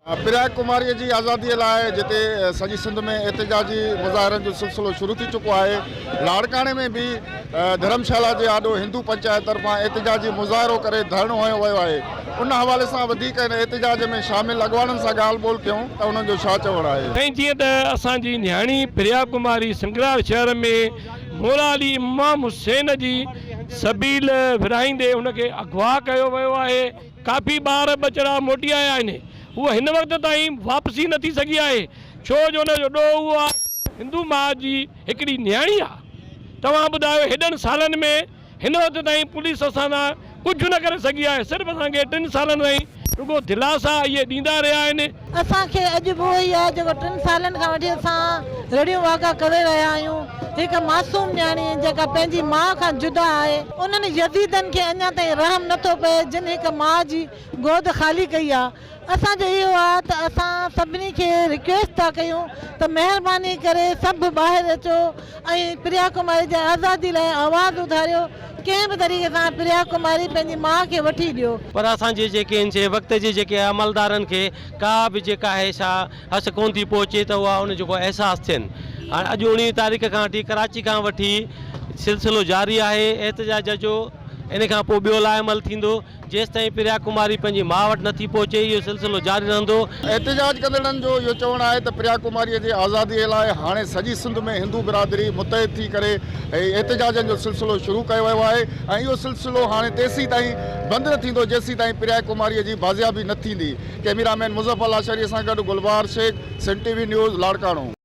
پريا ڪماريء جي آزاديء لاء جتي سڄي سنڌ ۾ احتجاجي مظاهرن جو سلسلو شروع ٿي چڪو آهي، لاڙڪاڻي ۾ به ڌرمشالا جي آڏو هندو پنچائت طرفان احتجاجي مظاهرو ڪري ڌرڻو هنيو ويو آهي. ان حوالي سان وڌيڪ هن احتجاج ۾ شامل اڳواڻن سان ڳالهه ٻولهه ڪيون ته انهن جو ڇا چوڻ آهي. سائين جيئن ته اسان جي نياڻي پريا ڪماري سنگرار شهر ۾ مولا علي امام حسين جي سبيل ورهائيندي ان کي اغوا ڪيو ويو آهي. ڪافي ٻار ٻچڙا موٽي آيا آهن، هوء هن وقت تائين واپسي نه ٿي سگهي آهي، ڇو جو ان جو ڏوهه اهو آهي ته هندو ماء جي هڪڙي نياڻي آهي. توهان ٻڌايو هيڏن سالن ۾ هن وقت تائين پوليس اسان سان ڪجهه نه ڪري سگهي آهي، صرف اسان کي ٽن سالن تائين رڳو دلاسا اهي ڏيندا رهيا آهن. اسان کي اڄ به اهو ئي آهي جيڪو ٽن سالن کان وٺي اسان رڙيون واڪا ڪري رهيا آهيون. هڪ معصوم نياڻي جيڪا پنهنجي ماء کان جدا آهي. انهن يزيدن کي اڃا تائين رحم نه ٿو پئي جن هڪ ماء جي گود خالي ڪئي آهي. اسان جو اهو آهي ته اسان سڀني کي رڪويسٽ ٿا ڪيون ته مهرباني ڪري سڀ ٻاهر اچو ۽ پريا ڪماري جي آزادي لاء آواز اٿاريو، ڪنهن به طريقي سان پريا ڪماري پنهنجي ماء کي وٺي ڏيو. پر اسان جي جيڪي ان سي وقت جي جيڪي عملدارن کي ڪا به جيڪا آهي سا هس ڪونه ٿي پهچي ته اها ان جو ڪو احساس ٿين. هاڻ اڄ 19 تاريخ کان وٺي ڪراچي کان وٺي سلسلو جاري آهي احتجاج جو ان کان پوء ٻيو لاعمل ٿيندو. جيستائين پريا ڪماري پنهنجي ماء وٽ نٿي پهچي اهو سلسلو جاري رهندو. احتجاج ڪندڙن جو اهو چوڻ آهي ته پريا ڪماري جي آزادي لاء هاڻي سڄي سنڌ ۾ هندو برادري متحد ٿي ڪري احتجاجن جو سلسلو شروع ڪيو ويو آهي ۽ اهو سلسلو هاڻي تيسيتائين بند نه ٿيندو جيسيتائين پريا ڪماري جي بازيابي نه ٿيندي. ڪئميرا مين مظفر لاشاري سان گڏ Gulbahar Shaikh, Sindh T V news, Larkana.